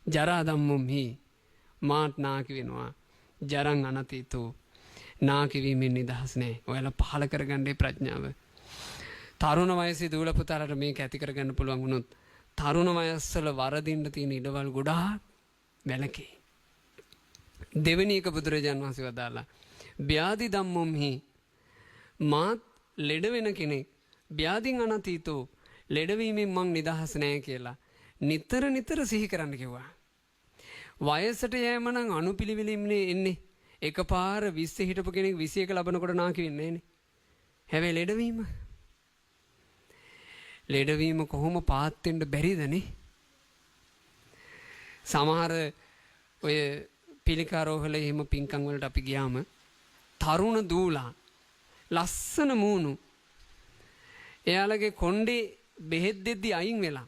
ජරා ධම්මොම්හි මාත් නාකි වෙනවා. ජරං අනතීතෝ නාකි වීමෙන් නිදහස් නෑ. ඔයාලා පහල කරගන්නේ ප්‍රඥාව. තරුණ වයසේ දූල පුතාලට මේක ඇති කරගන්න පුළුවන් වුණොත් තරුණ වයස්වල වරදින්න තියෙන ඉඩවල් ගොඩාක් වැළකේ. දෙවෙනි එක බුදුරජාන් වහන්සේ වදාලා ව්‍යාධි ධම්මොම්හි මාත් ලෙඩ වෙන කෙනෙක් ව්‍යාධින් අනතීතෝ ලෙඩවීමෙන් මං නිදහස් නෑ කියලා නිතර නිතර සිහි කරන්න කිව්වා. වයසට යෑම නම් අනුපිළිවෙලින්නේ එන්නේ. එකපාර 20 හිටපු කෙනෙක් 21 ලබනකොට නාකි වෙන්නේ නෑනේ. හැබැයි ලෙඩවීම ලෙඩවීම කොහොම පාත් වෙන්න බැරිද නේ? සමහර ඔය පිළිකා රෝහල එහෙම පින්කම් වලට අපි ගියාම තරුණ දූලා ලස්සන මූණු එයාලගේ කොණ්ඩේ බෙහෙත් දෙද්දි අයින් වෙලා